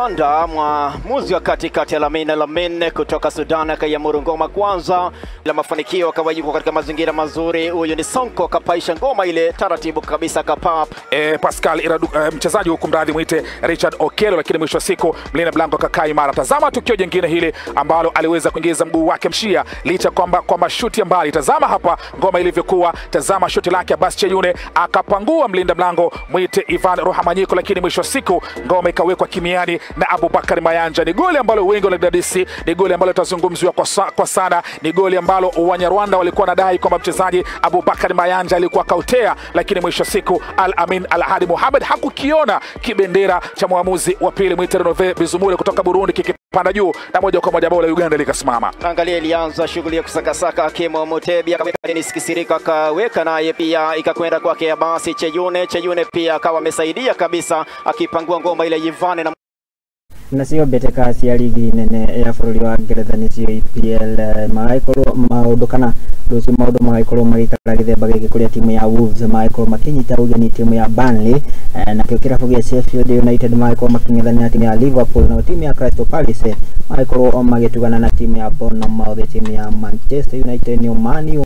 Rwanda, mwamuzi wa katikati Lamine Lamine kutoka Sudan akaiamuru ngoma kwanza la mafanikio, akawa yuko katika mazingira mazuri. Huyu ni Sonko, kapaisha ngoma ile taratibu kabisa kapap. Pascal Iradu, mchezaji huku mradhi mwite Richard Okello, lakini mwisho wa siku mlinda mlango akakaa imara. Tazama tukio jingine hili ambalo aliweza kuingiza mguu wake mshia licha kwamba kwa mashuti ya mbali. Tazama hapa ngoma ilivyokuwa, tazama shuti lake Abbas Cheyune akapangua mlinda mlango mwite Ivan Ruhamanyiko, lakini mwisho wa siku ngoma ikawekwa kimiani na Abubakar Mayanja. Ni goli ambalo wengi wanadadisi, ni goli ambalo litazungumziwa kwa sana, ni goli ambalo Wanyarwanda walikuwa wanadai kwamba mchezaji Abubakar Mayanja alikuwa kautea, lakini mwisho siku Al Amin Al Hadi Mohamed hakukiona kibendera cha mwamuzi wa pili mwite Renove Bizumure kutoka Burundi kikipanda juu na moja kwa moja bao la Uganda likasimama. Angalia, ilianza shughuli ya kusakasaka, Kimo Mutebi akaweka, Dennis Kisirika akaweka, naye pia ikakwenda kwake Abasi Cheyune. Cheyune pia akawa amesaidia kabisa akipangua ngoma ile Yvonne na Nacio mbĩtĩka cia ligi nene ya bũrũri wa Ngeretha nĩcio EPL magagĩkorwo maũndũ kana rũciũ maũndũ magagĩkorwo magĩikara gĩthemba gĩkĩ kũrĩa timu ya Wolves magagĩkorwo makĩnyita ũgeni timu ya Burnley, nakĩo kĩrabu gĩa Sheffield United magagĩkorwo makĩng'ethanĩra timu ya Liverpool, nayo timu ya Crystal Palace magagĩkorwo magĩtugana na timu ya Bournemouth. Timu ya Manchester United nĩo Man U.